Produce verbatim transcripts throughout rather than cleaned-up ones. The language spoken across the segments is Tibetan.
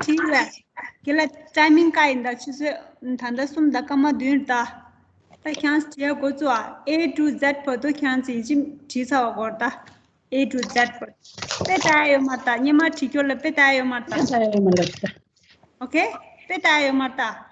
དེ་ལ་དེ་ལ་ཊའི་མིང་ག་ཡིན་ད། ཆུ་ཚོད་ད་ལྟ་གསུམ་དང་སྐར་མ་བདུན་ད། ད་ཁྱེད་རང་བྲིས་ཡ་འགོ་བཙུགས་ཨ། A to Z བར་དུ་ཁྱེད་རང་ཚོ་ཡིན་གཅིག་བྲིས་ཚར་བ་དགོས་རེད་ད། A to Z བར་དུ། དཔེ་ལྟ་ཡ་ཡོད་མ་རེད་ད། སྔོན་མ་བྲིས་ཀྱོག་ལ་དཔེ་ལྟ་ཡ་ཡོད་མ་རེད་ད། ལྟ་ཡ་ཡོད་མ་རེད་ད། ཨོ་ཁེ། དཔེ་ལྟ་ཡ་ཡོད་མ་རེད་ད།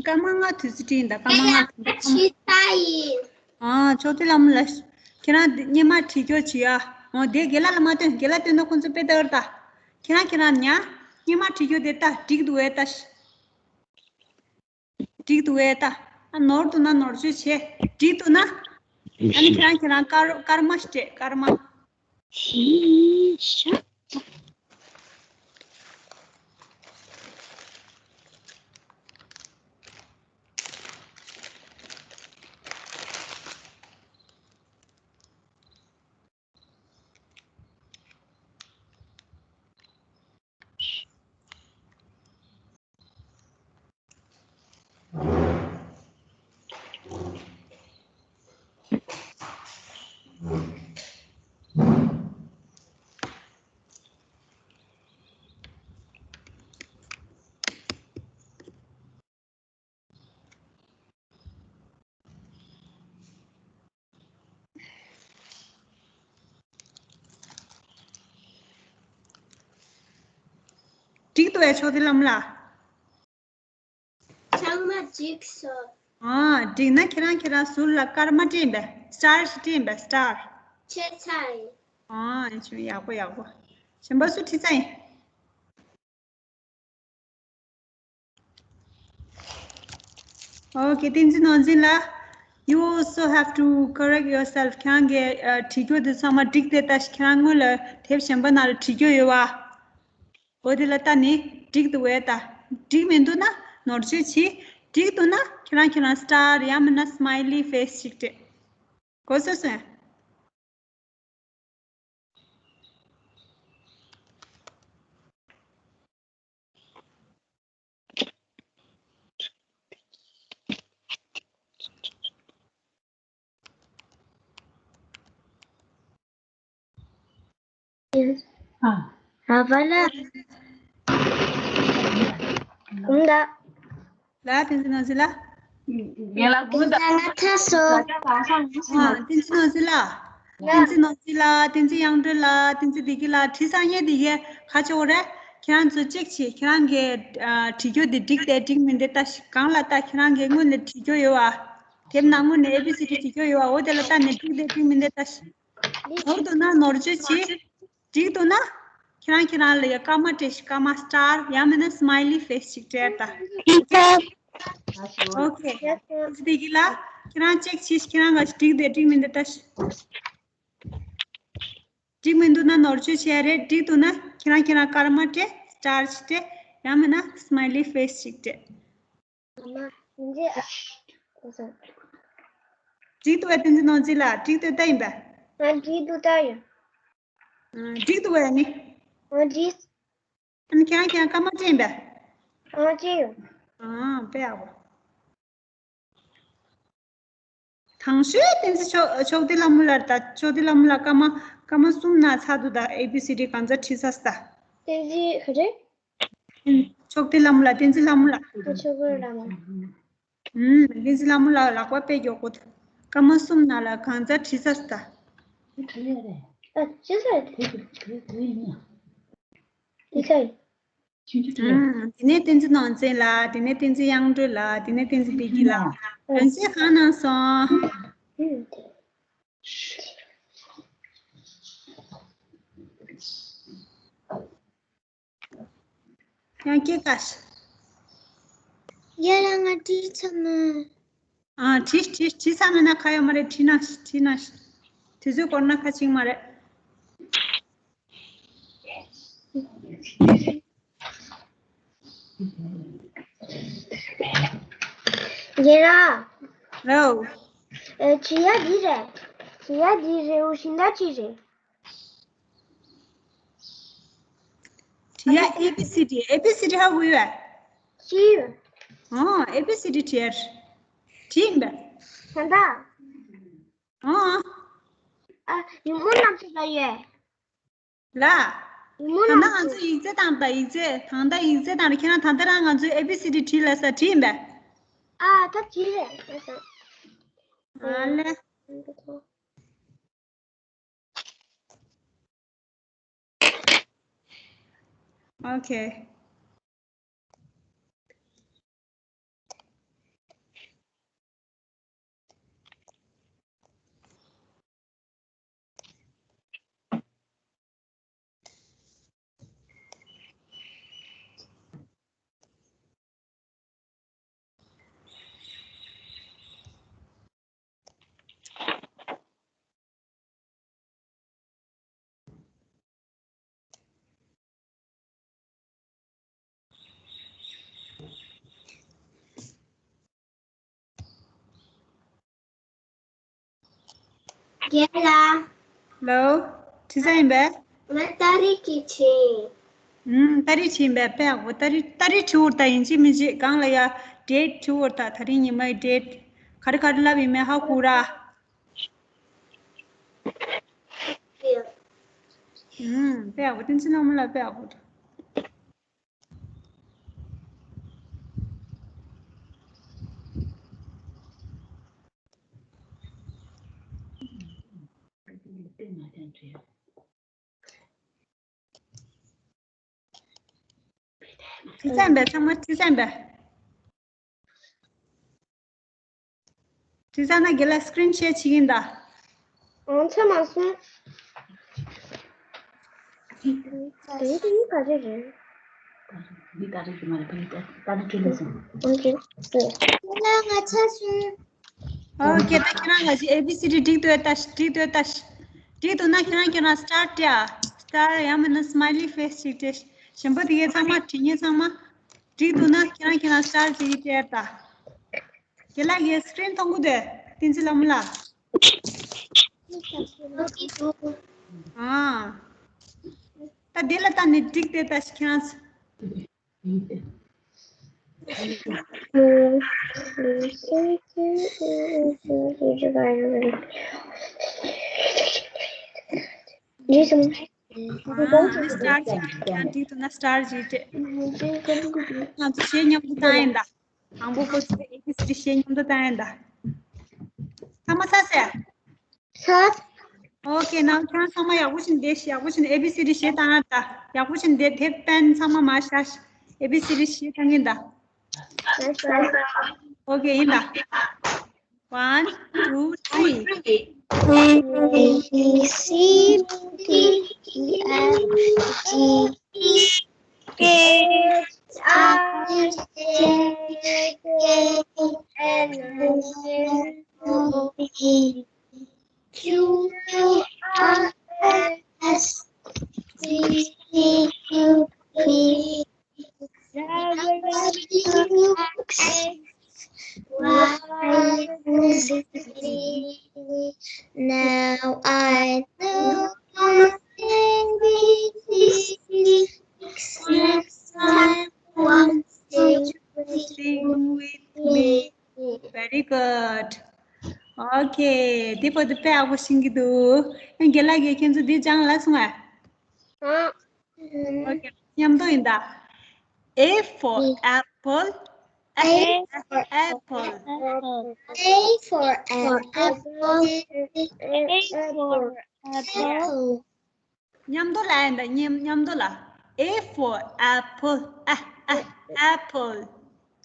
སྐར་མ་ལྔ་དུས་ཚོད་སྤྲད་ཡིན་ད། སྐར་མ་ལྔ་དུས་ཚོད། ཕྱི་ཟླ་ཡིན། ཨ་ཕྱོགས་སྒྲིག་ལྷ་མོ་ལགས། ཁྱེད་རང་འདི་སྔོན་མ་བྲིས་ཀྱོག་བྱེད་ཡ། འོ་དེ་རྒན་ལགས་ལ་མ་སྟོན། རྒན་ལགས་སྟོན་ན་ཁོང་ཚོ་དཔེ་ལྟ་གི་རེད་ད། ཁྱེད་རང་ཁྱེད་རང་ཉ། སྔོན་མ་བྲིས་ཀྱོག་དེ་ལྟ། འགྲིག་འདུག་བས་ལྟ། འགྲིག་འདུག་བས་ལྟ། ཨ་ནོར་འདུག་ན་ནོར་བཅོས་བྱེད། འགྲིག་འདུག་ན། ཨ་ནི་ཁྱེད་རང་ཁྱེད་རང་སྐར་སྐར་མ་སྤྲད། སྐར་མ། ཤི་ཤ། འགྲིག་འདུག་བས་ཕྱོགས་སྒྲིག་ལྷ་མོ་ལགས། ཚང་མ་འགྲིག་སོང་། ཨ་འགྲིག་ན་ཁྱེད་རང་ཁྱེད་རང་ཟུར་ལ་སྐར་མ་སྤྲད་ཡིན་པས། སི་ཊར་ཞིག་སྤྲད་ཡིན་པས། སི་ཊར། ཆེ་ཚ་ཡིན། ཨ་ཡིན་ཆུང་ཡག་པོ་ཡག་པོ། གཞན་པ་སུ་ཁྲིད་ཚར་ཡིན། Okay, བསྟན་འཛིན་ནོར་འཛིན་ལགས། You also have to correct yourself. ཁྱེད་རང་གི་ཨ་བྲིས་ཀྱོག་དེ་ཚང་མ་འགྲིག་དེ་ལྟ་ཞིག་ཁྱེད་རང་སྔོན་ལ་དེབ་གཞན་པ་ནང་ལ་བྲིས་ཀྱོག་ཡོད་བ། འོ་དེ་ལ་ལྟ་ནི་འགྲིག་འདུག་བས་ལྟ། འགྲིག་མི་འདུག་ན་ནོར་བཅོས་གྱིས། འགྲིག་འདུག་ན་ཁྱེད་རང་ཁྱེད་རང་སི་ཊར་ཡང་མིན་ན་སི་མའི་ལི་ཕེ་སི་ཞིག་སྤྲད། གོ་སོང་སོང་། ཨ་བ་ལ། ཨུམ་ད། ལ་བསྟན་འཛིན་ནོར་འཛིན་ལགས། ཡན་ལག་དགུ་དང་། ད་ལྟ་སོ། ཨ་བསྟན་འཛིན་ནོར་འཛིན་ལགས། བསྟན་འཛིན་ནོར་འཛིན་ལགས། བསྟན་འཛིན་དབྱངས་སྒྲོན་ལགས། བསྟན་འཛིན་བདེ་སྐྱིད་ལགས། བྲིས་ཚར་ངེས་དེ་གས་ག་ཆོག་རེད། ཁྱེད་རང་ཚོ་ཅེག་བྱེད། ཁྱེད་རང་གི་ཨ་བྲིས་ཀྱོག་དེ་འགྲིག་དེ་འགྲིག་མིན་དེ་ལྟ་ཞིག་གང་ལ་ལྟ། ཁྱེད་རང་གི་སྔོན་ནས་བྲིས་ཀྱོག་ཡོད་བ། དེབ་ནང་སྔོན་ནས་ཨེ་བི་སི་ཌི་བྲིས་ཀྱོག་ཡོད་བ། འོ་དེ་ལ་ལྟ་ནས་འགྲིག་དེ་འགྲིག་མིན་དེ་ལྟ་ཞིག་ནོར་འདུག་ན་ནོར་བཅོས་བྱེད། འགྲིག་འདུག་ན། ཁྱེད་རང་ཁྱེད་རང་ལ་ཡ་སྐར་མ་སྤྲད་ཤིག་སྐར་མ་སི་ཊར་ཡང་མིན་ན་སི་མའི་ལི་ཕེ་སི་ཞིག་སྤྲད་ད། ཨོ་ཁེ། བདེ་སྐྱིད་ལགས། ཁྱེད་རང་ཅེག་བྱེད་ཤིག་ཁྱེད་རང་ག་ཞིག་འགྲིག་དེ་འགྲིག་མིན་དེ་ལྟ་ཤིག་འགྲིག་མི་འདུག་ན་ནོར་བཅོས་བྱས་རེད། འགྲིག་འདུག་ན་ཁྱེད་རང་ཁྱེད་རང་སྐར་མ་སྤྲད། སི་ཊར་ཞིག་སྤྲད། ཡང་མིན་ན་སི་མའི་ལི་ཕེ་སི་ཞིག་སྤྲད། འགྲིག་འདུག་བས་བསྟན་འཛིན་ནོར་འཛིན་ལགས། འགྲིག་འདུག་ལྟ་ཡིན་པས། ང་འགྲིག་འདུག་ལྟ་ཡིན། ཨ་འགྲིག་འདུག་བས་ནི། ཨ་འགྲིག་ཨ་ནི་ཁྱེད་རང་ཁྱེད་རང་སྐར་མ་སྤྲད་ཡིན་པས། ཨ་སྤྲད་ཡོད། ཨ་དཔེ་ཡག་པོ། དང་ཤོས་བསྟན་འཛིན་ཕྱོགས་ཕྱོགས་སྒྲིག་ལྷ་མོ་ལགས་ད། ཕྱོགས་སྒྲིག་ལྷ་མོ་ལགས་སྐར་མ་སྐར་མ་གསུམ་ན་ཚར་འདུག་ད། ཨེ་བི་སི་ཌི་གང་ཚ་བྲིས་ཚར་ད། བསྟན་འཛིན་ག་རེ། ཕྱོགས་སྒྲིག་ལྷ་མོ་ལགས། བསྟན་འཛིན་ལྷ་མོ་ལགས། ཨ་ཕྱོགས་སྒྲིག་ལྷ་མོ། ཨུམ། བསྟན་འཛིན་ལྷ་མོ་ལགས་ལག་པ་དཔེ་མགྱོགས་པོ་འདུག་སྐར་མ་གསུམ་ནང་ལ་གང་ཚ་བྲིས་ཚར་ད། ཨ་བྲིས་ཚར་ད། དེ་ཚར། དེ་ནས་བསྟན་འཛིན་ནོར་འཛིན་ལགས། དེ་ནས་བསྟན་འཛིན་དབྱངས་སྒྲོལ་ལགས། དེ་ནས་བསྟན་འཛིན་བདེ་སྐྱིད་ལགས། ལྷན་རྒྱས་གང་གནང་སོང་། ཡང་སྐྱེས་ཀ་ཡ་ལ་ང་བྲིས་ཚར་མ། ཨ་བྲིས་བྲིས་བྲིས་ཚར་མེད་ན་ཁ་ཡོད་མ་རེད། བྲིས་ན་བྲིས་ན་དུས་ཚོད་འགོར་ན་ཁ་ཅིག་མ་རེད། རྒན་ལགས། ལོ། ཨེ་བྲིས་ཡ་འདི་རེད། བྲིས་ཡ་འདི་རེད། འོ་ཤིང་རྟ་ཅི་རེད། བྲིས་ཡ་ཨེ་བི་སི་ཌི། ཨེ་བི་སི་ཌི་ཧ་གོ་ཡོད། ཅི་ཡོད། ཨོ་ཨེ་བི་སི་ཌི་བྲིས་ཡ། བྲིས་ཡིན་པས། ད་ལྟ། ཨོ། ཨ་ཡུ་མོ་རྣམས་ཚོ་ལ་ཡོད། ལ། ཡུ་མོ་ད་ལྟ་རྣམས་ང་ཚོ་ཚོ། ཡིག་ཚད་བཏང་ད་ཡིག་ཚད། ད་ལྟ་ཡིག་ཚད་བཏང་རེད། ཁྱེད་རང་ད་ལྟ་རང་ང་ཚོའི་ཨེ་བི་སི་ཌི་བྲིས་ལ་ས་བྲིས་ཡིན་པས། ཨ་ད་བྲིས་རེད། ཨ་ལེ། Okay. རྒན་ལགས། ལོ། བྲིས་ཚར་ཡིན་པས། ང་ཏ་རིག་གིས་བྲིས། ཨུམ། ཏ་རིག་བྲིས་ཡིན་པས། དཔེ་ཡག་པོ། ཏ་རིག་ཏ་རིག་བྲིས་འོར་ད་ཡིན་གཅིག་མིན་གཅིག་སྒང་ལ་ཡ་ཌེཊ་བྲིས་འོར་ད། དེ་རིང་ཉི་མའི་ཌེཊ་ག་རེ་ག་རེ་ལབ་ཡིན་མིན་ཧ་གོ་ར། ཨུམ། དཔེ་ཡག་པོ། བསྟན་འཛིན་ལྷ་མོ་ལགས་དཔེ་ཡག་པོ། བྲིས་ཚར་པས། ཚང་མ་བྲིས་ཚར་པས། བྲིས་ཚར་ན་རྒན་ལགས་སི་ཀི་རིན་ཤེར་བྱེད་ཀྱིན་གདའ། ཨང་ཚ་མ་སོང་། དེ་དེ་ག་རེ་རེད། འདི་ད་རེས་ཀྱི་མ་རེད། ཕ་གི་ད་ནི་བྲིས་ལས་སོང་། ཨོ་ཀེ། ཁྱེད་ལ་ང་ཚ་སོང་། ཨོ་ཀེ། ད་ཁྱེད་རང་ང་ཅི་ཨེ་བི་སི་ཌི་འགྲིག་འདུག་ད་ཤི། འགྲིག་འདུག་ད་ཤི། འགྲིག་འདུག་ན་ཁྱེད་རང་ཁྱེད་རང་སི་ཊར་ཊི་ཡ། སི་ཊར་ཡང་མིན་ན་སི་མའི་ལི་ཕེ་སི་ཅིག་སྤྲད། གཞན་པ་དེ་གའི་ཚང་མ་བྲིས་མཁན་ཚང་མ་འགྲིག་འདུག་ན་ཁྱེད་རང་ཁྱེད་རང་སི་ཊར་ཅིག་སྤྲད་ད། དེ་ལ་ངའི་སི་ཀི་རིན་མཐོང་གི་འདུག་བསྟན་འཛིན་ལྷ་མོ་ལགས། ཨ། ད་དེ་ལ་ད་ནི་འགྲིག་སྟེ་ད་ཤི་ཁྱེད་རང་། ཨ་ནི་སི་ཊར་ཅིག་ཁྱེད་རང་འགྲིག་འདུག་ན་སི་ཊར་ཅིག་སྤྲད། ང་ཚོ་གཞས་མཉམ་དུ་བཏང་ཡིན་ད། དང་པོ་ཁོ་ཚོས་ཨེ་བི་སི་ཌི་གཞས་མཉམ་དུ་བཏང་ཡིན་ད། ཚང་མ་ཚར་སོང་། ཚར། ཨོ་ཀེ། ནང་ཁྱེད་རང་ཚང་མ་ཡག་པོ་ཞིག་བསྡད་ཤིག་ཡག་པོ་ཞིག་ཨེ་བི་སི་ཌི་གཞས་བཏང་ཡིན་ད། ཡག་པོ་ཞིག་བསྡད། དེབ་པེན་ཚང་མ་མར་བཞག་ཤིག་ཨེ་བི་སི་ཌི་གཞས་བཏང་ཡིན་ད། ཨོ་ཀེ་ཡིན་ད། One, two, three. A, B, C, D, E, F, G, H, I, J, K, L, M, N, O, P, Q, R, S, T, U, V, Now I know my A B Cs, except I want to sing with me. Very good. Okay, དེ་བར་དུ་དཔེ་ཡག་པོ་ཤེས་ཀྱི་འདུག་ཡང་རྒན་ལགས་ཀྱིས་ཁྱེད་ཚོ་འདི་སྦྱངས་ལ་སོང་ཨ། Okay, མཉམ་དུ་ཡིན་ད། A for apple. A for apple. A for apple. A for apple. མཉམ་དུ་ལ་ཡིན་ད། མཉམ་མཉམ་དུ་ལ། A for apple. A, a, apple.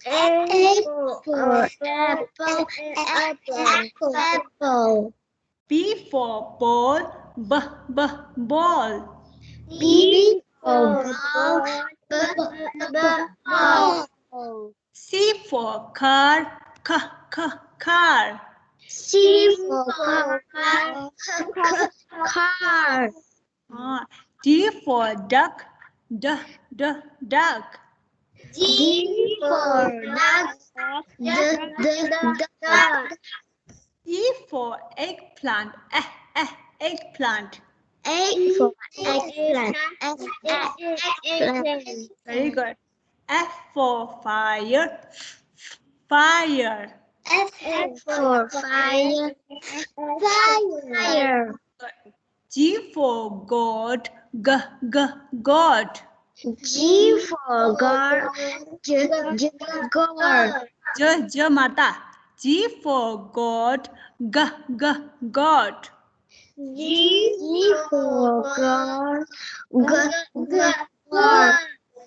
A for apple. Apple. Apple. B for ball. B, b, ball. B for ball. B, b, ball. C for car. K, k, car. C for car. K, k, car. Ah, D for duck. D, d, duck. D for duck. D, d, duck. E for eggplant. E, e, eggplant. E for eggplant. E, e, eggplant. Very good. F for fire. Fire. F for fire. Fire. G for goat. G, g, goat. G for goat. G, g, goat. G, g, མ་ད། G for goat. G, g, goat. G for goat. G, g, goat.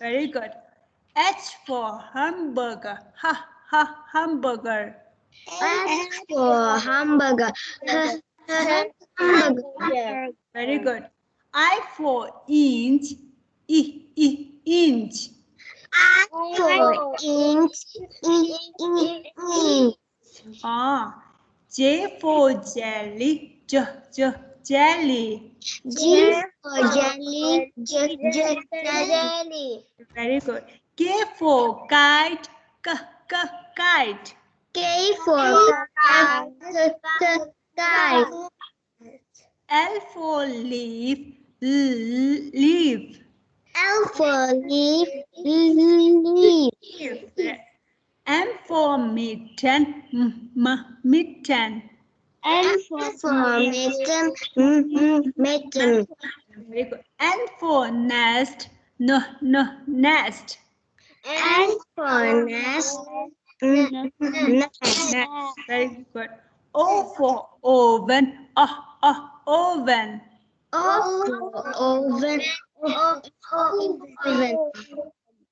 Very good. H for hamburger. Ha, ha, hamburger. H for hamburger. Ha, ha, hamburger. Very good. I for inch. I, I, inch. I for inch. I, I, inch. Ah, J for jelly. J, j, jelly. J for jelly. J, j, jelly. Very good. K for kite. K, k, kite. K for kite. K, k, kite. L for leaf. L, leaf. L for leaf. L, leaf. M for mitten. M, m, mitten. M for mitten. M, m, mitten. Very good. N for nest. N, n, nest. N for nest. N, n, nest. Nest. Very good. O for oven. O, o, oven. O for oven. O, o, oven.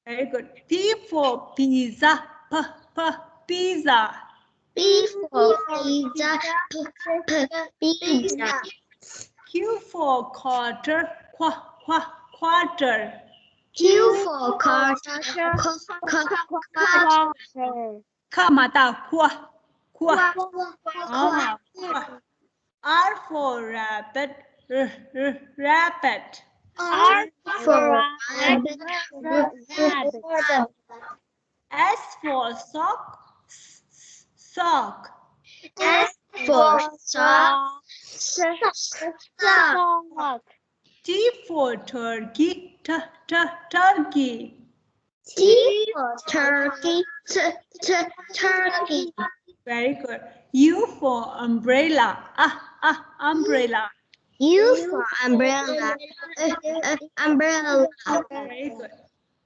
Very good. P for pizza. P, p, pizza. P for pizza. P, p, pizza. Q for quarter. Qu, qu, quarter. Q for quarter. Qu, qu, quarter. Q མ་ད། Qu, qu. Qu. Ah, qu. R for rabbit. R, r, rabbit. R for rabbit. R, rabbit. S for sock. S, s, sock. S for sock. S, s, sock. T for turkey. T, t, turkey. T for turkey. T, t, turkey. Very good. U for umbrella. Ah, ah, umbrella. U for umbrella. Uh, uh, umbrella. Very good.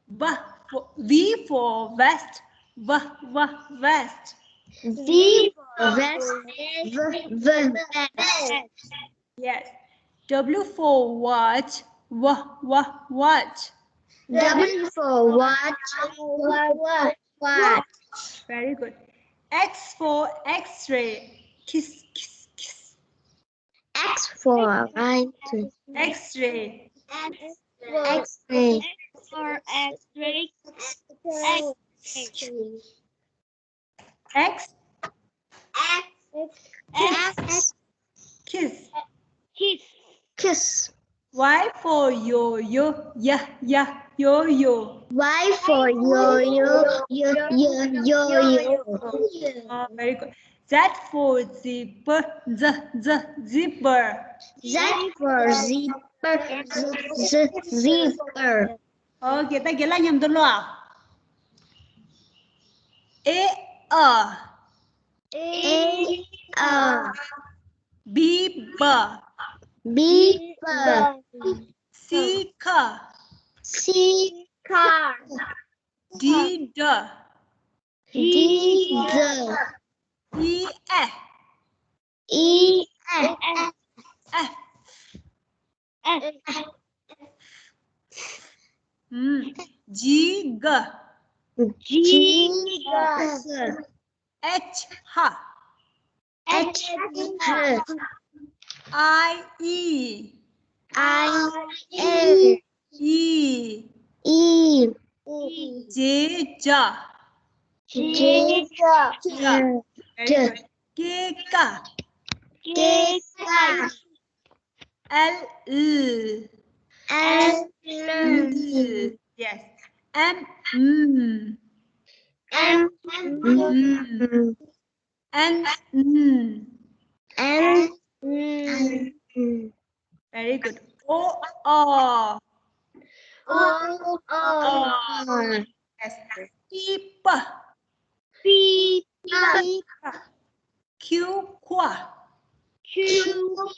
V for, V for vest. V, v, vest. V for vest. V, v, vest. Yes. W for watch. W, w, watch. W for watch. W, w, watch. Very good. X for X-ray. X, x, x. X for eye. X-ray. X, x-ray. X for X-ray. X, X. X. X. Kiss. Kiss. Kiss. Y for yo-yo. Y, y, yo-yo. Y for yo-yo. Yo, yo, yo-yo. Oh, very good. Z for zipper. Z, z, zipper. Z for zipper. Z, z, zipper. Okay, ད་རྒན་ལགས་མཉམ་དུ་ཀློག་ཨ། A, a. A, a. B, b. B, b. C, c. C, c. D, d. D, d. E, f. E, f. F. F. ཨུམ། G ག། G ག། H ཧ། H ཧ། I ཨི། I ཨི། ཨི། ཨི། J ཇ། J ཇ། ཇ། Very good. K ཀ། K ཀ། L ལ། L ལ། Yes. M ཨུམ། M ཨུམ། N ཨུམ། N ཨུམ། Very good. O ཨ། O ཨ། Yes. P པ། P པ། Q ཁ། Q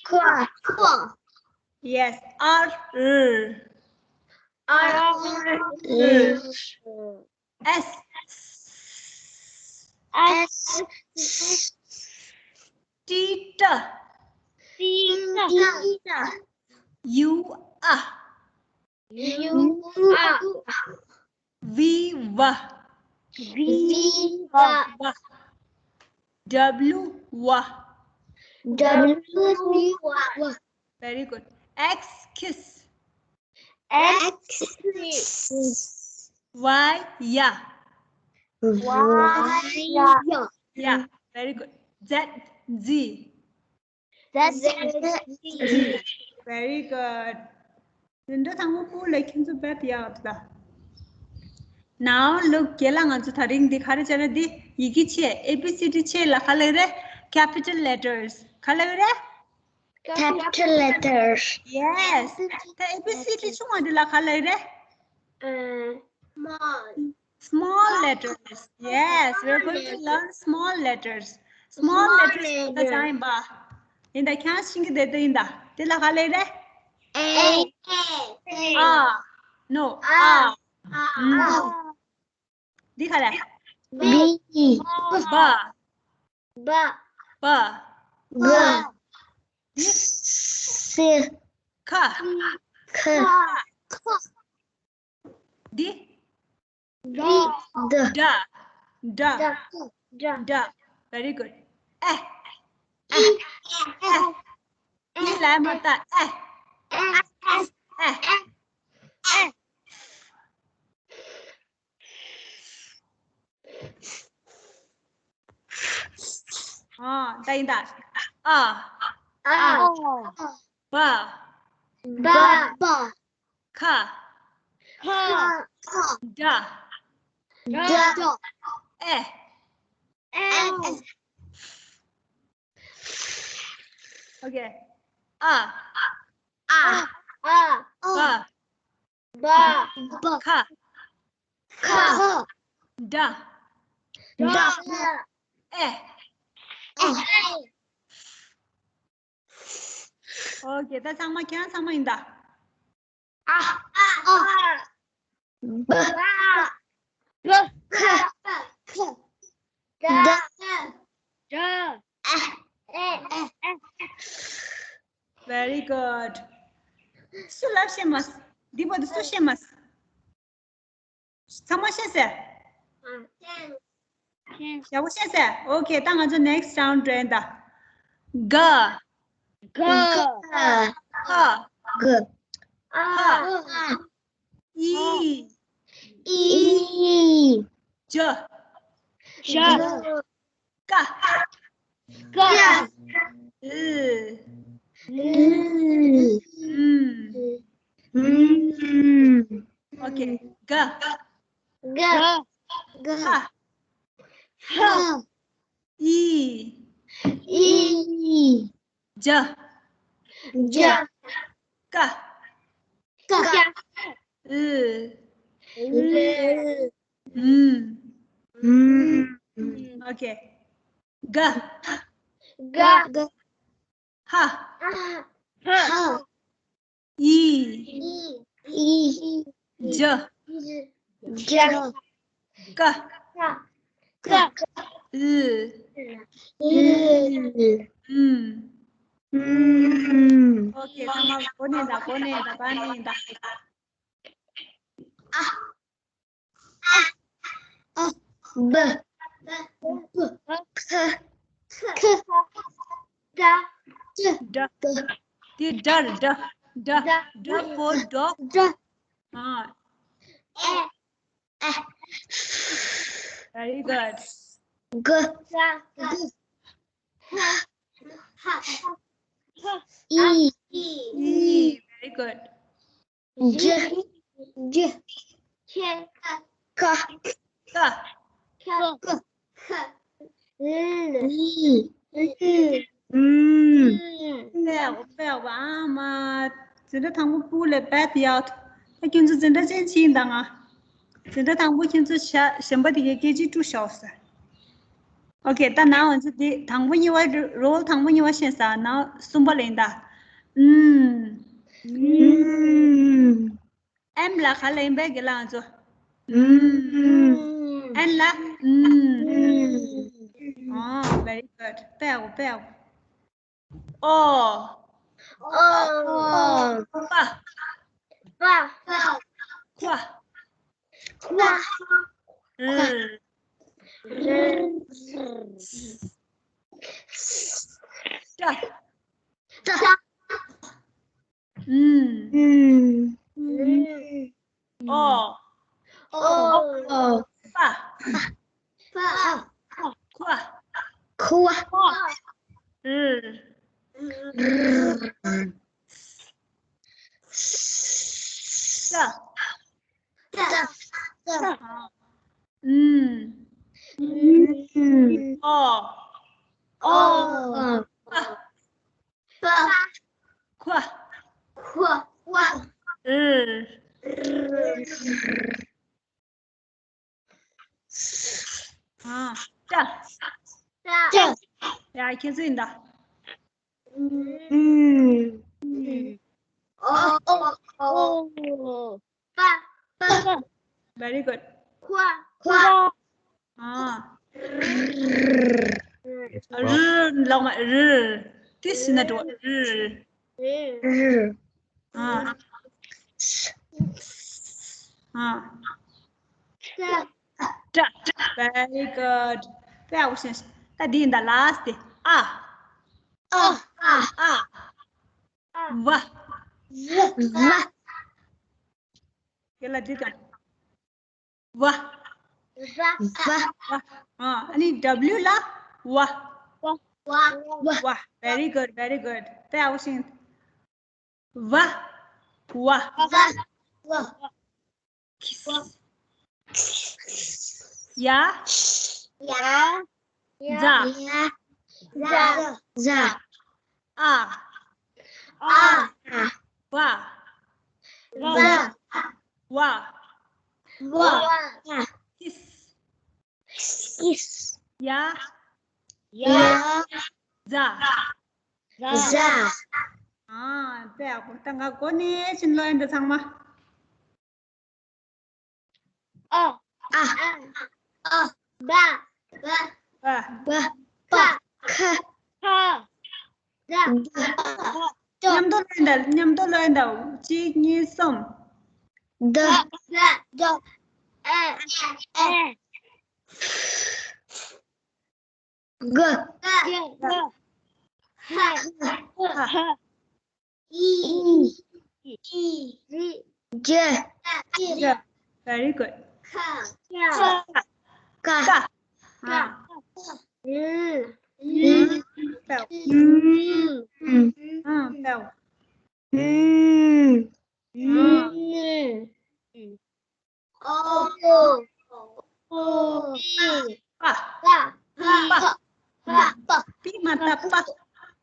ཁ། Yes. R ར། R ར། S S ཊ། ཊ། U ཨ། U ཨ། V ཝ། V ཝ། W ཝ། W ཝ། Very good. X ཁིས། X ཁིས། Y ཡ། Y ཡ། Yeah, very good. Z ཛི། Z ཛི། Very good. འདི་འདྲ་ཚང་མ་པུ་ལ་ཁྱེད་ཚོ་བེད་ཡག་ད། Now look, རྒན་ལགས་ང་ཚོ་དེ་རིང་འདི་ག་རེ་བྱས་ན། འདི་ཡི་གེ་ཆེ། A B C D ཆེ་ལ་ག་ལབ་རེད། Capital letters ག་ལབ་རེད། Capital letters. Yes. ད་A B C D ཆུང་བ་འདི་ལ་ག་ལབ་རེད། Small. Small letters. Yes, we're going to learn small letters. Small letters ད་ཅང་ཡིན་པ། ཡིན་ད། ཁྱེད་རང་ཤེས་ཀྱི་བསྡད་དེ་ཡིན་ད། དེ་ལ་ག་ལབ་རེད། A. A. No. A. A. འདི་ག་རེད། B. བ། བ། བ། བ། འདི། ས། ཁ། ཁ། འདི། ཌ། ཌ། ཌ། ཌ། Very good. ཨེ། ཨེ། ཨེ། འདི་ལ་མ་ལྟ། ཨེ། ཨེ། ཨེ། ཨ། ད་ཡིན་ད། ཨ། ཨ། བ། བ། བ། ཁ། ཁ། ཌ། ཌ། ཨེ། ཨེ། Okay. ཨ། ཨ། ཨ། བ། བ། ཁ། ཁ། ཌ། ཌ། ཨེ། ཨེ། Okay, ད་ཚང་མ་ཁྱེད་རང་ཚང་མ་ཡིན་ད། ཨ། ཨ། བ། བ། ཁ། ཁ། ཌ། ཌ། ཨེ། ཨེ། Very good. སུ་ལབ་ཤེས་མ། འདི་བར་དུ་སུ་ཤེས་མ། ཚང་མ་ཤེས་ཟེར། ཡག་པོ་ཤེས་ཟེར། Okay, ད་ང་ཚོ་next round འགྲོ་ཡིན་ད། ག། ག། ཧ། ག། ཧ། ཧ། ཨི། ཨི། ཇ། ཇ། ཀ། ཀ། ལ། ལ། ཨུམ། ཨུམ། Okay. ག། ག། ག། ཧ། ཧ། ཨི། ཨི། ཇ། ཇ། ཀ། ཀ། ལ། ལ། ཨུམ། ཨུམ། Okay. ག། ག། ཧ། ཧ། ཨི། ཨི། ཇ། ཇ། ཀ། ཀ། ལ། ལ། ཨུམ། ཨུམ། Okay, ཚང་མ་གོ་ནས་ད། གོ་ནས་ད། ག་ནས་ད། ཨ། ཨ། ཨ། བ། བ། ཁ། ཁ། ད། ད། དེ་ཌ། ཌ། ཌ། ཌ། ཌ་for dog. ཌ། ཨ། ཨེ། ཨེ། Very good. ག། ག། ག། ཧ། ཧ། ཧ། ཨི། ཨི། Very good. ཇ། ཇ། ཁ། ཁ། ཁ། ཁ། ཁ། ལ། ལ། ལ། ཨུམ། དཔེ་ཡག་པོ། དཔེ་ཡག་པོ། ཨ་མ། འཛིན་གྲྭ་དང་པོ་པུ་ལས་བེད་ཡག་ཐོ། ད་ཁྱོད་ཚོ་འཛིན་གྲྭ་ཅན་ཕྱིན་དང་ང་། འཛིན་གྲྭ་དང་པོ་ཁྱོད་ཚོ་ཞ་གཞན་པ་དེ་གའི་སྐད་ཅིག་དཀྲུག་ཤོག་ཟེར། ཨོ་ཁེ། ད་ནང་ང་ཚོ་དེ་དང་པོ་གཉིས་པ་རོལ་དང་པོ་གཉིས་པ་ཤེས་ས། ནང་གསུམ་པ་ལེན་ད། ཨུམ། ཨུམ། ཨེམ་ལ་ག་ལེན་པའི་གི་ལ་ང་ཚོ། ཨུམ། ཨེན་ལ། ཨུམ། ཨོ། Very good. དཔེ་ཡག་པོ། དཔེ་ཡག་པོ། ཨོ། ཨོ། པ། པ། ཁ། ཁ། ཁ། ར། ར། ཏ། ཏ། ཨུམ། ཨུམ། ཨོ། ཨོ། པ། པ། ཁ། ཁ། ར། ར། ཏ། ཏ། ཏ། ཨུམ། ཨུམ། ཨོ། ཨོ། པ། པ། ཁ། ཁ། ཁ། ར། ཨ། ཏ། ཏ། ཡ། ཁྱེད་ཚོ་ཡིན་ད། ཨུམ། ཨོ། ཨོ། པ། པ། Very good. ཁ། ཁ། ཨ། ར། ལོག་མ། ར། དེ་སྲིད་ན་འགྲོ། ར། ར། ཨ། ཨ། ཏ། ཏ། Very good. དཔེ་ཡག་པོ་ཤེས། ད་འདི་ཡིན་ད། ལཱསི་ཊི་དེ། ཨ། ཨ། ཨ། ཨ། བ། བ། བ། དེ་ལ་འདི་དང་། བ། བ། བ། ཨ། ཨ་ནི་ཌབ་ལིའུ་ལ། ཝ། ཝ། ཝ། ཝ། Very good, very good. དཔེ་ཡག་པོ་ཤེས། བ། ཝ། ཝ། ཝ། ཡ། ཡ། ཛ། ཛ། ཛ། ཨ། ཨ། བ། བ། ཝ། ཝ། ཧིས། ཧིས། ཡ། ཡ། ཛ། ཛ། ཛ། ཨ། དཔེ་ཡག་པོ། ད་ང་གོ་ནས་ཕྱིན་ལོ་ཡིན་འདི་ཚང་མ། ཨ། ཨ། ཨ། བ། བ། བ། བ། ཁ། ཁ། ད། ད། མཉམ་དུ་ལོན་ད། མཉམ་དུ་ལོན་ད། གཅིག་གཉིས་གསུམ། ད། ད། ད། ཨ། ཨ། ག། ག། ག། ཧ། ཧ། ཧ། ཨི། ཨི། ཨི། ཇ། ཇ། Very good. ཁ། ཁ། ཀ། ཀ། ཀ། ཨ། ལ། ལ། ལ། ལ། ཨ། ལ། ཨ། ཨ། ཨོ། ཨོ། པ། པ། པ། པ། པ། པ། པི་མ་ཏ་པ།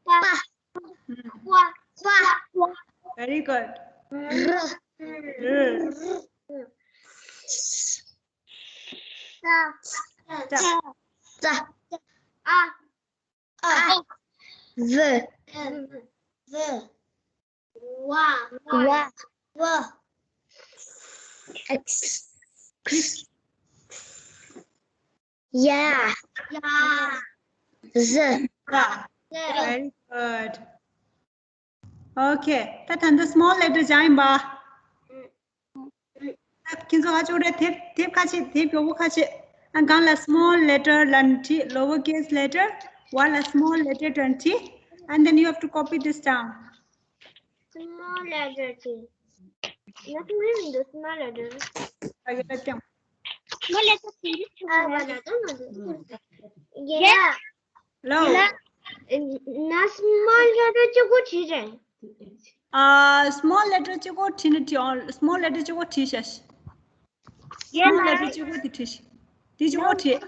པ། པ། Very good. ར། ར། ཏ། ཏ། ཏ། ཨ། ཨ། བ། བ། བ། བ། ཡ། ཡ། ཟ། ཟ། Very good. Okay. ད་ད་ལྟ་small letter སྦྱང་ཡིན་པ། ད་ཁྱེད་ཚོ་ཧ་ཅོག་རེད། དེབ་དེབ་ཁ་ཕྱེ། དེབ་མགྱོགས་པོ་ཁ་ཕྱེ། ཨ་སྒང་ལ་small letter ལབ་ནས་བྲིས། lower case letter བར་ལ་small letter དང་བྲིས། And then you have to copy this down. Small letter ཅིག་ང་ཚོ་མི་མི་འདུག small letter. ཨ་ཡོད་ཀྱང་། small letter ཅིག་ཨ་བ་ན་དང་ང་ཚོ་ཡ། ལོ། ན་small letter གཅིག་པོ་བྲིས་རེད། ཨ་small letter གཅིག་པོ་བྲིས་ནས་བྲིས། ཨོ་small letter གཅིག་པོ་བྲིས་ཤག small letter གཅིག་པོ་དེ་བྲིས་ཤག་དེ་གཅིག་པོ་བྲིས།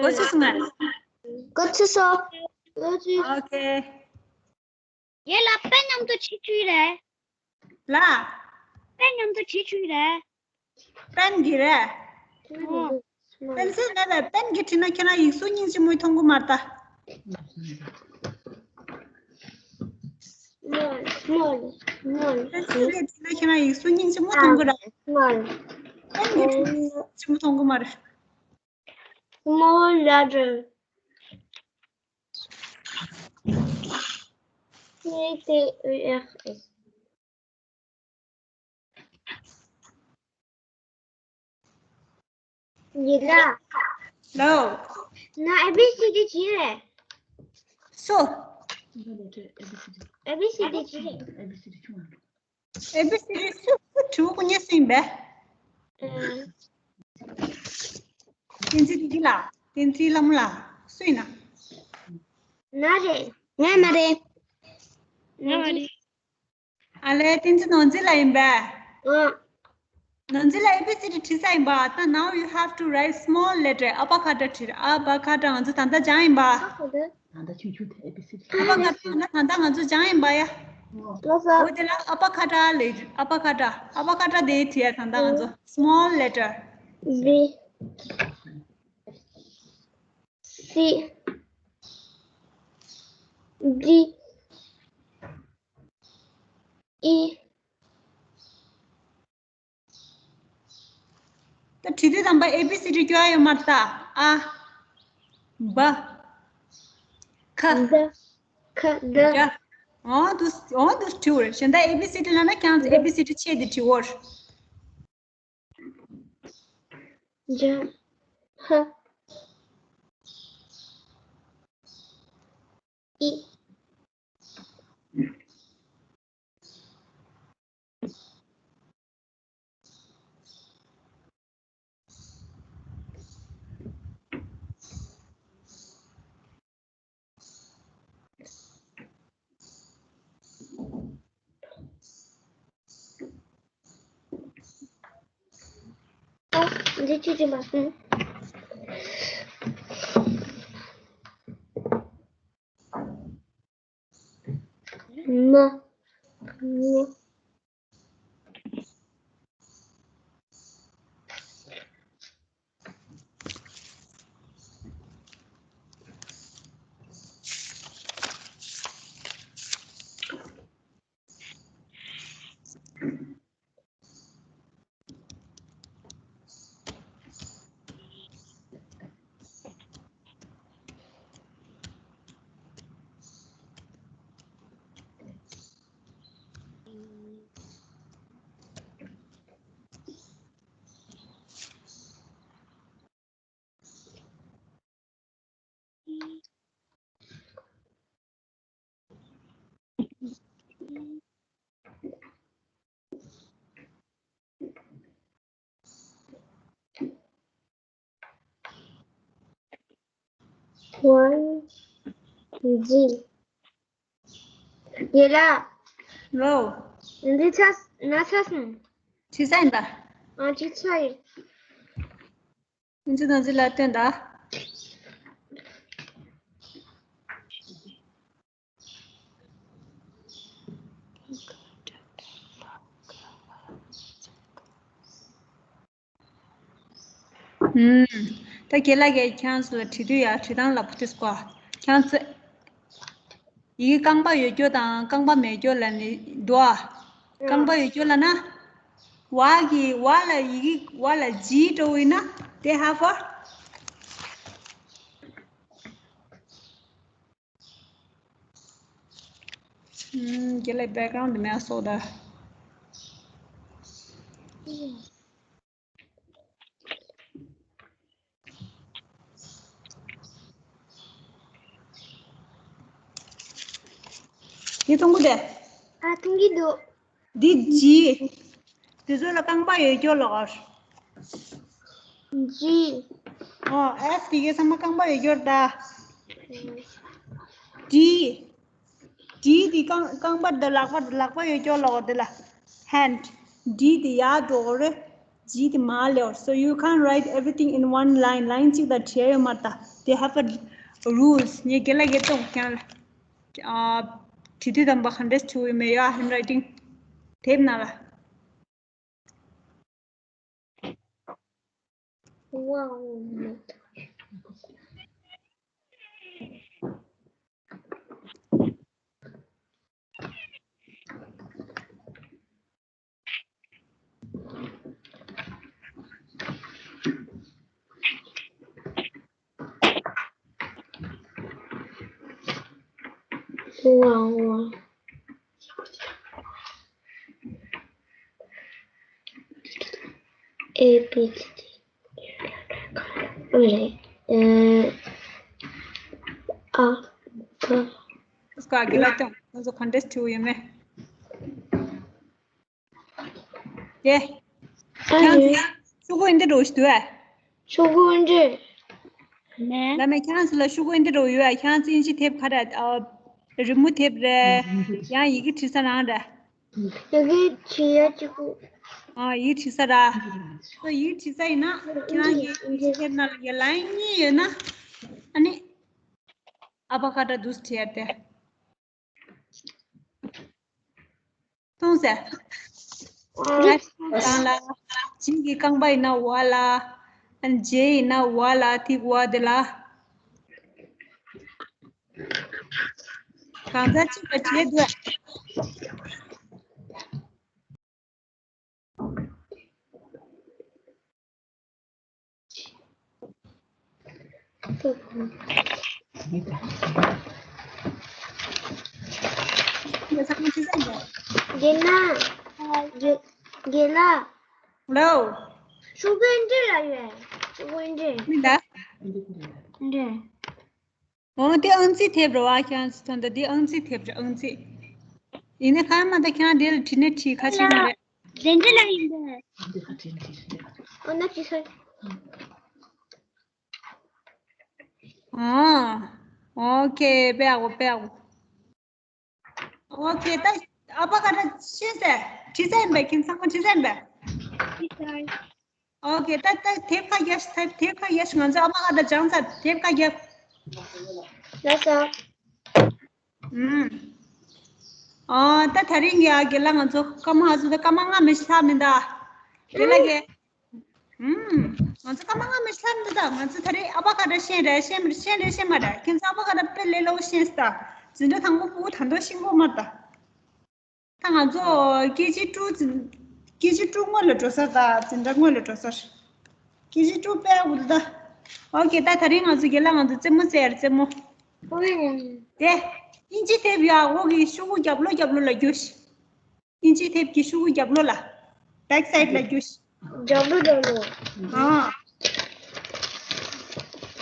གོ་ཚོད་སོང་ངས། གོ་ཚོད་སོང་། ཨོ་ཁེ། ཡེ་ལ་པེན་མཉམ་དུ་བྲིས་བཅུག་རེད། ལ། པེན་མཉམ་དུ་བྲིས་བཅུག་རེད། པེན་གྱིས་རེད། ཨོ། པེན་སིལ་མེད་པས། པེན་གྱིས་བྲིས་ན་ཁྱེད་རང་ཡིག་གཟུགས་སྙིང་རྗེ་མོ་མཐོང་གི་མ་རེད་ད། མོལ་མོལ་མོལ། པེན་སིལ་གྱིས་བྲིས་ན་ཁྱེད་རང་ཡིག་གཟུགས་སྙིང་རྗེ་མོ་མཐོང་གི་རེད། མོལ། པེན་གྱིས་བྲིས་ན་སྙིང་རྗེ་མོ་མཐོང་གི་མ་རེད། Small letter. C T E R S. ཡིན་ལ། ལོ། ང་A B C D བྲིས་རེད། སོ། A B C D བྲིས་རེད། A B C D སུ་སུ་བྲིས་པ་ཁོ་གཉིས་སུ་ཡིན་པས། ཨ། བསྟན་འཛིན་བདེ་སྐྱིད་ལགས། བསྟན་འཛིན་ལྷ་མོ་ལགས། སུ་ཡིན་ན། ང་རེད། ང་མ་རེད། ང་མ་རེད། ཨ་ལས། བསྟན་འཛིན་ནོར་འཛིན་ལགས་ཡིན་པས། ཨ། ནོར་འཛིན་ལགས། A B C D བྲིས་ཚར་ཡིན་པ། ད་now you have to write small letter. ཨ་བ་ཁ་ཏ་བྲིས། ཨ་བ་ཁ་ཏ་ང་ཚོ་ད་ལྟ་སྦྱངས་ཡིན་པ། ད་ལྟ་ཆུང་ཆུང་དེ་A B C D ཨ་བ་ཁ་ཏ་ན་ད་ལྟ་ང་ཚོ་སྦྱངས་ཡིན་པ་ཡ། ལགས་སོ། འོ་དེ་ལ་ཨ་བ་ཁ་ཏ་ལས། ཨ་བ་ཁ་ཏ། ཨ་བ་ཁ་ཏ་དེ་བྲིས་ཡ། ད་ལྟ་ང་ཚོ་small letter. B C D E. ད་བྲིས་དུས་ཙམ་པ་A B C D སྐྱོར་ཡ་ཡོད་མ་རེད་ད། ཨ། བ། ཁ། ད། ཁ། ད། ད། འོ་འདུག་འོ་འདུག་བྲིས་པ་རེད། གཞན་དག་A B C D ལབ་ན་ཁྱེད་རང་ཚོ་A B C D ཆེད་དུ་བྲིས་པ་རེད། ཇ། ཧ། ཨི། འདི་ཅི་ཅི་མ་སོང་། མ། ངོ། One G. ཡེ་ལ། ལོ། འདི་ཆ་ན་ཆ་སོང་། བྲིས་ཚར་ཡིན་ད། ཨ་བྲིས་ཚར་ཡིན། ཨིན་ཇི་ནང་འཛིན་ལ་བསྟན་ད། ཨུམ། ད་རྒན་ལགས་ཀྱིས་ཁྱེད་རང་ཚོ་ལ་བྲིས་དུས་ཡ་བྲིས་སྟངས་ལ་བུ་དུས་སྐོར་ཁྱེད་རང་ཚོ། ཡི་གེ་རྐང་པ་ཡོད་རྒྱུ་དང་རྐང་པ་མེད་རྒྱུ་ལབ་ནས་འདུག་ཨ། རྐང་པ་ཡོད་རྒྱུ་ལབ་ན། ཝ་གི་ཝ་ལ་ཡི་གེ་ཝ་ལ་ཇི་འགྲོ་ཡིན་ན་དེ་ཧ་ཧྥ། ཨུམ། རྒན་ལགས་བེག་གྷ་རའུན་ཌི་མེད་སོང་ད། འདི་མཐོང་གི་འདུག་ཨ། མཐོང་གི་འདུག་འདི་G། འདི་ཚོ་ལ་རྐང་པ་ཡོད་སྐྱོར་ལ་གོ། G། ཨོ། F། དེ་གའི་ཚང་མ་རྐང་པ་ཡོད་སྐྱོར་ད། D། D། དེ་རྐང་རྐང་པ་དང་ལག་པ་ལག་པ་ཡོད་སྐྱོར་ལ་གོ། དེ་ལ་hand། D། དེ་ཡར་འགྲོ་གོ་རེད། G། དེ་མར་སླེབས། So you can't write everything in one line. line གཅིག་དང་བྲིས་ཡོད་མ་རེད་ད། They have a rules. ངས་རྒན་ལགས་ཀྱིས་གཏོང་ཀྱང་ལ། ཨ། བྲིས་དུས་དམ་པ་ག་འདྲས་བྲིས་ཡོད་མེད་ཡ། handwriting དེབ་ནང་ལ། A B C D. རེད། ཨ། ཨ། སྐ་གི་ལ་ཏང་ང་ཚོ་ག་འདྲས་བྲིས་ཡོད་མེད། དེ། ཨ། ཁྱང་། རེད། ཤོག་གུ་འདི་འགྲོ་ཞིག་འདུག་ཨ། ཤོག་གུ་འདི། ནས། ལ་མེ་ཁྱང་ཚོ་ལ་ཤོག་གུ་འདི་འགྲོ་ཡོད་ཨ། ཁྱང་ཚོ་ཨིན་ཇི་དེབ་ག་རེ། ཨ། རི་མོ་དེབ་རེད། ཡང་ཡི་གེ་བྲིས་ས་རང་རེད། ཡི་གེ་བྲིས་ཡ་གཅིག་པུ། ཨ། ཡི་གེ་བྲིས་ས་ར། སོ་ཡི་གེ་བྲིས་ས་ཡིན་ན་ཁྱེད་རང་གི་ཡི་གེ་དེབ་ནང་ལ་ཡ་ལན་གཉིས་ཡོད་ན། ཨ་ནི། ཨ་བ་ཀ་ཏྲ་འདུག་བྲིས་ཡ་དེ། མཐོང་ཟེར། གང་ལ། བྱིངས་ཀྱི་རྐང་པ་ཡིན་ན་བ་ལ། ཨ་ནི་ཇེ་ཡིན་ན་བ་ལ་ཐིག་བ་དེ་ལ། གང་ཟག་གཅིག་པ་བྱས་འདུག་རྒན་ལགས། རྒན་ལགས། ལོ། ཤོག་གུ་འདི་ལ་ཡོད། ཤོག་གུ་འདི། མི་ལ། འདི། འོ། འདི་ཨང་རྩིས་དེབ་རེད་བ། ཁྱེད་རང་ཚོ་ད་འདི་ཨང་རྩིས་དེབ་རེད། ཨང་རྩིས། ཡིན་ནའི་ཁ་མ་ད་ཁྱེད་རང་འདི་ལ་བྲིས་ནས་བྲིས། ཁ་ཤས་མ་རེད། འདི་འདི་ལ་ཡིན་པས། ཨོ་ན་བྲིས་སོང་། ཨ། ཨོ་ཁེ། དཔེ་ཡག་པོ། དཔེ་ཡག་པོ། ཨོ་ཁེ། ད་ཨ་བ་ཀ་ཏྲ་ཤེས་ཟེར། བྲིས་ས་ཡིན་པས། ཁྱེད་ཚང་མ་བྲིས་ས་ཡིན་པས། བྲིས་ས་ཡིན། ཨོ་ཁེ། ད་ད་དེབ་ཁ་རྒྱབ། དེབ་ཁ་རྒྱབ། ང་ཚོ་ཨ་མ་ཨ་ད་སྦྱངས་ཚར། དེབ་ཁ་རྒྱབ། ལགས་སོ། ཨུམ། ཨ། ད་དེ་རིང་གི་ཨ་རྒན་ལགས་ང་ཚོ་སྐར་མ། ང་ཚོ་ད་སྐར་མ་ལྔ་མི་ཤ་མི་འདའ། རྒན་ལགས་ཀྱིས། ཨུམ། ང་ཚོ་སྐར་མ་ལྔ་མི་ཤ་མི་འདའ། ང་ཚོ་དེ་རིང་ཨ་བ་ཀ་ཏྲ་ཤེས་རེད། ཤེས་མི་ཤེས་རེད། ཤེས་མ་རེད། ཁྱེད་ཚོ་ཨ་བ་ཀ་ཏྲ་དཔེ་ལས་སླ་པོ་ཤེས་སྟ། འཛིན་གྲྭ་དང་པོ་ཕྲུ་གུ་ད་དུང་ཤེས་གོ་མ་ད། ད་ང་ཚོ་ཀེ་ཇི་ཊུ། ཀེ་ཇི་ཊུ་སྔོན་ལ་འགྲོ་ས་ད། འཛིན་གྲྭ་སྔོན་ལ་འགྲོ་ས། ཀེ་ཇི་ཊུ་དཔེ་འུ་ད། ཨོ་ཁེ། ད་དེ་རིང་ང་ཚོ་རྒན་ལགས་ང་ཚོ་རྩེད་མོ་རྩེ་ཡ། རྩེད་མོ། ཨོ་ཡ། དེ། ཨིན་ཇི་དེབ་ཡ། འོག་གི་ཤོག་གུ་རྒྱབ་ལོགས་རྒྱབ་ལོགས་ལ་རྒྱུགས་ཤིག་ཨིན་ཇི་དེབ་ཀྱི་ཤོག་གུ་རྒྱབ་ལོགས་ལ། བེག་སའིཌ་ལ་རྒྱུགས་ཤིག་རྒྱབ་ལོགས་རྒྱབ་ལོགས། ཨ།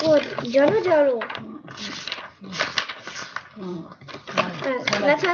ཨོ། རྒྱབ་ལོགས་རྒྱབ་ལོགས། ཨ། ལགས་སོ།